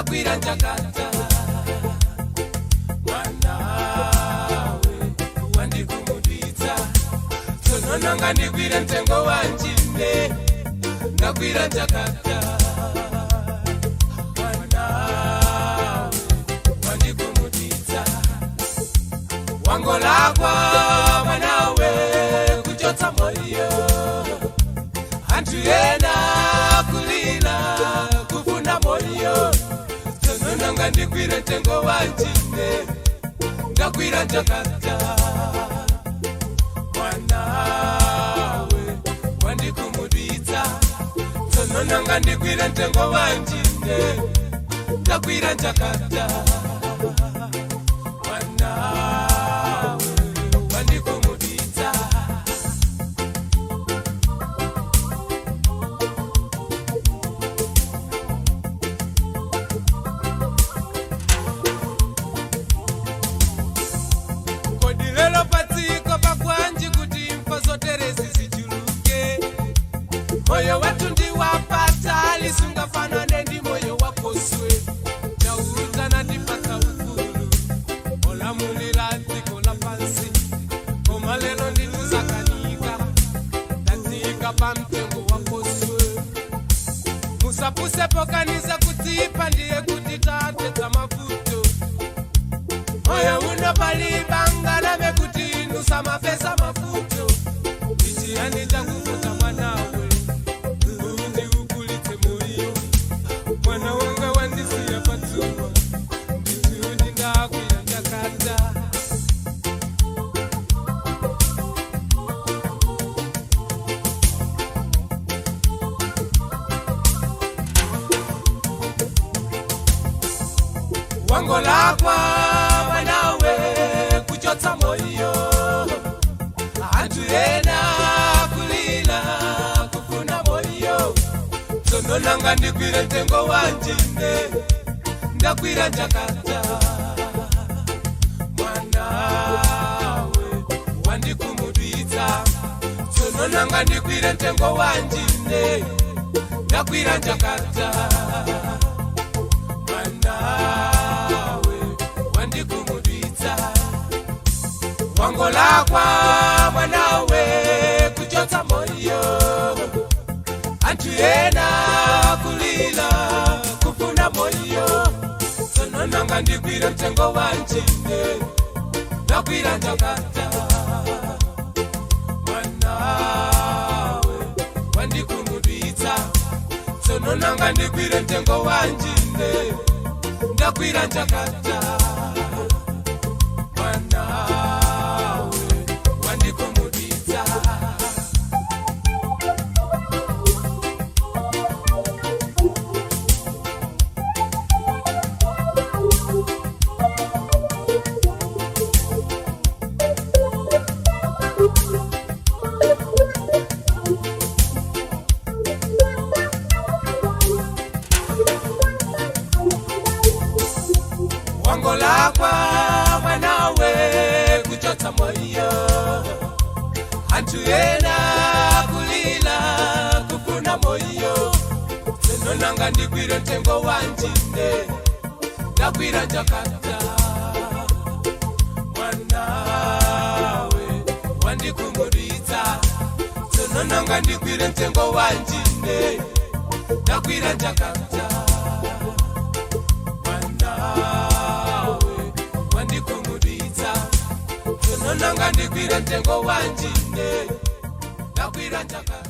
Ndagwira njakata. Mwanawe wandikumudwitsa. Tsono nanga ndigwire mtengo wanjine? Ndagwira njakata. Mwanawe wandikumudwitsa. Wangolakwa mwanawe kuchotsa moyo. Anthu ena kulira kufuna moyo. Tsono nanga ndigwire mtengo wanjine? Ndagwira njakata. Mwanawe wandikumudwitsa. Tsono nanga ndigwire mtengo wanjine? Ndagwira njakata. Mwanawe wandikumudwitsa. Kodi lelo patsiko pakwanji kuti imfa zoterezi zichuluke? Moyo wathu ndiwapata lisungafanane ndi moyo wakoswe. Chauta natipatsa ufulu olamulira dziko la pansi, koma lero ndituzakanika, tatsika pa mtengo wakoswe. Musapuse pokaniza kutipa ndiye kuti tatetsa mavuto. Moyo uno palibangana mekuti nusamapesa mavuto. Ichiyani chakuvuta mwanawe undi ukulitse moyo? Mwana wanga wandisiya patsuwa, nditiundi ndakwira njakata. Wangolakwa mwanawe kuchotsa moyo. Anthu ena kulira kufuna moyo. Tsono nanga ndigwire mtengo wanjine? Ndagwira njakata. Mwanawe wandikumudwitsa. Tsono nanga ndigwire mtengo wanjine? Ndagwira njakata. Mwanawe wandikumudwitsa. Wangolakwa mwanawe kuchotsa moyo. Anthu ena kulira kufuna moyo. Tsono nanga ndigwire mtengo wanjine? Ndagwira njakata. Mwanawe wandikumudwitsa. Tsono nanga ndigwire mtengo wanjine? Ndagwira njakata. Mwanawe wandikumudwitsa. Wangolakwa mwanawe kuchotsa moyo. Anthu ena kulira kufuna moyo. Tsono nanga ndigwire mtengo wanjine? Ndagwira njakata. Mwanawe wandikumudwitsa. Tsono nanga ndigwire mtengo wanjine? Ndagwira njakata. Mwanawe wandikumudwitsa. Tsono nanga ndigwire mtengo wanjine? Ndagwira njakata.